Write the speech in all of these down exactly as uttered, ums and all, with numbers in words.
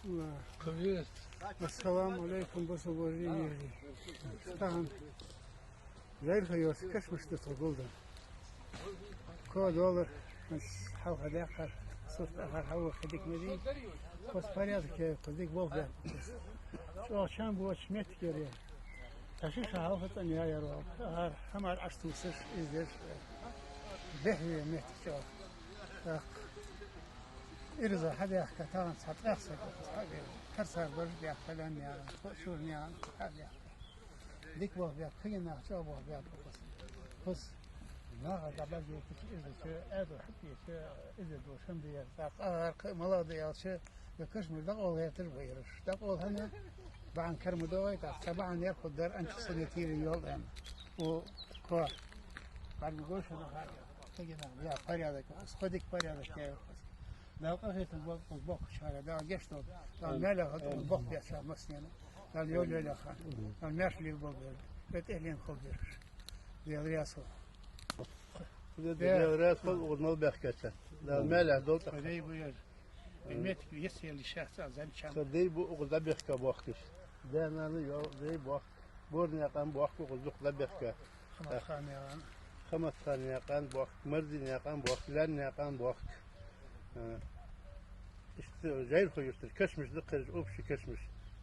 Аллах. Привет. Ассаламу Ӏалайкум, бусалба вежарий. Тахан жайрхо йоацаш кашамаш да тхо гулденна. Коа долар, хьалха даьккхар, сурт ахар хьалха дика ма дий. Хоза порядок я, хоза дика болх баьб. ЧӀоагӀа чам боацаш моттиг яр ер. Тхоашта хьалха цӀена яр ер вал. Ахар хӀамаш Ӏотувсаш, из деш, бехве моттиг чӀоагӀа. ТӀаккха ираз хьабаьхка, тахан цхьа тӀех саг укхаза хьабаьхка. Харцахьа бараш баьхка, лаьмнехан, шурнехан хьабаьхка. Дика болх баьб, кагий нах чӀоагӀа болх баьб укхаза. Хоза наха дӀабаьхка, иза чу, Ӏаьдал хьатӀаеча, иза ду шамда яр. ТӀаккха ахар кхы а малагӀа да аьлча, я кашамаш дӀакъовла гӀерташ ба ераш. ДӀакъовла хӀана, бахьан кара ма доагӀий, тӀаккха цхьа бахьан яр хургдар, анчах санна тӀера йолаш. О, коа. Барма гошана хьа. Кагий нах, я порядок, хоза дика порядок я укхаза. Дала къахетам болба укхаза бохкача хьале, Дала гешт долда, Дала маьлехь долда укхаза болх баьчарна массанена, Дала йолаелийта, Дала маьрша лелаболба, вай тӀехьленна хургбераш. Даьла раьза хилва. Даьла раьза хилва укхаза мел баьхкачарна. Дала маьлехь долда. Вай дай ба ер. Вай моттиг йиц яла йиш яц, аз зӀамига чам. Са дай ба укхаза дӀабехка бохкаш. Даь-нана йола дай бохк. Боранаькъан бохк укхаза дукха дӀабехка. Хаматханаькъан. Хаматханаькъан бохк, Марзинаькъан бохк, Лаьмнаькъан бохк. Э, иштта жайрхо юртара кашамаш да-кх ераш, общий кашамаш.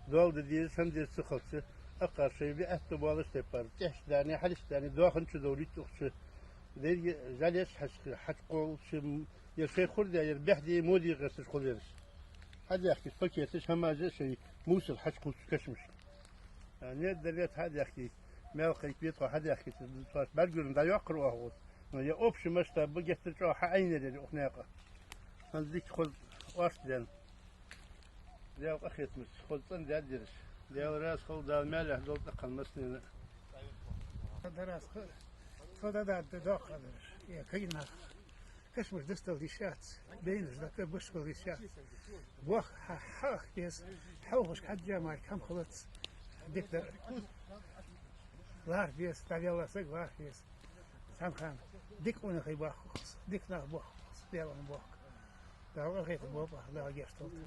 Доал де деза, хӀама деза ца хилча, акхар шоай виъ аьттув боалаш тайпара, тӀехьашка дани, хьалхашка дани, доахан чудовлийт укх чу. Деррига жӀалеш хьачу-, хьачукхоллача, м, ер шоай хургда, ер бӀехде, моде гӀерташ хул ераш. Хьадаьхкача пакеташ, хӀамаш а шоай мусор хьачукхувсача кашамашка. А, не дале хьадаьхкача, маьл кхайкабе тхо хьадаьхкача, тхоашта бӀаргагурам дӀайоаккхар оаха укхаза. Но ер общий масштаб ба геттара чӀоагӀа хьаӀайнаяр ер укх наькъа. ХӀанз дика хоза орц даьнна. Даьла къахетамца хоза цӀендаьд ераш. Даьла раьза хилва, Дала маьлехь долда тӀаккха массанена. Дарас хи-, тхо дӀадоаккхаргдараш, е кагий нах. Кашамаш дустал йиш яц, бейнаш дӀакхаба башхал йиш яц. Бохк хьа-, хьаахка беза, хьалхашка хьежжа мара хӀама хилац, дика дар. ЛархӀа беза, дӀавелла саг лархӀа беза. Цхьан хана дика къонахий бохк укхаза, дика нах бохк укхаза, Даьла бохк. Дала къахетам болба, Дала гешт долда.